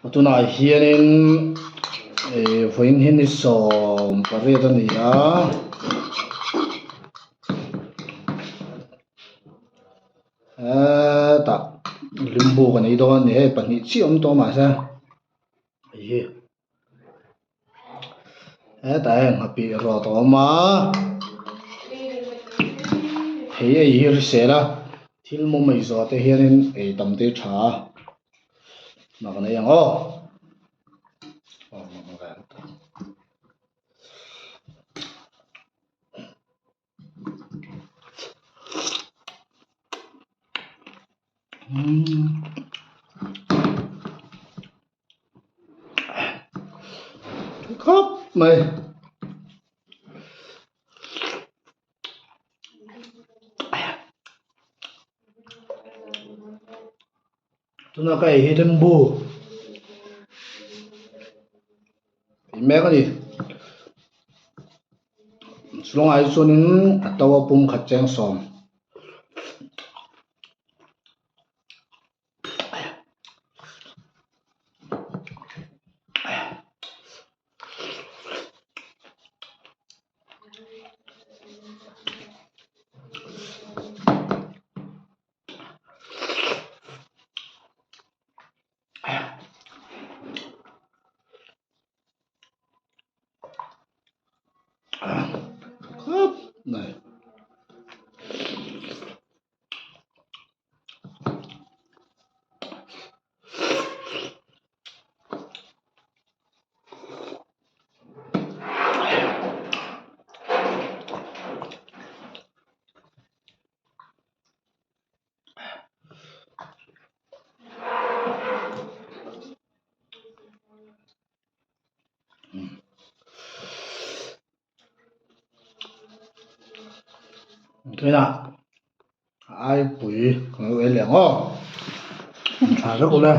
Tunah hianin ih vawiin hi ni 18 a ni a hetah limbu kan ei dawn a ni hei pahnih chiah awm tawh mahse hei hi hetah hian nghapih rawt a awm a thei ei hi hrisel a thil mawm ei zawh te hianin ei tam te hi tha a mak an ei ang aw aw mak vel ta. Khawp mai. Tuna ka ei hi limbu ei mek a ni. Chulangah hi chuanin a to a pum khat cheng sawm. Khawp mai. Tunah aipui kan lo ei leh ang aw tha vek ule.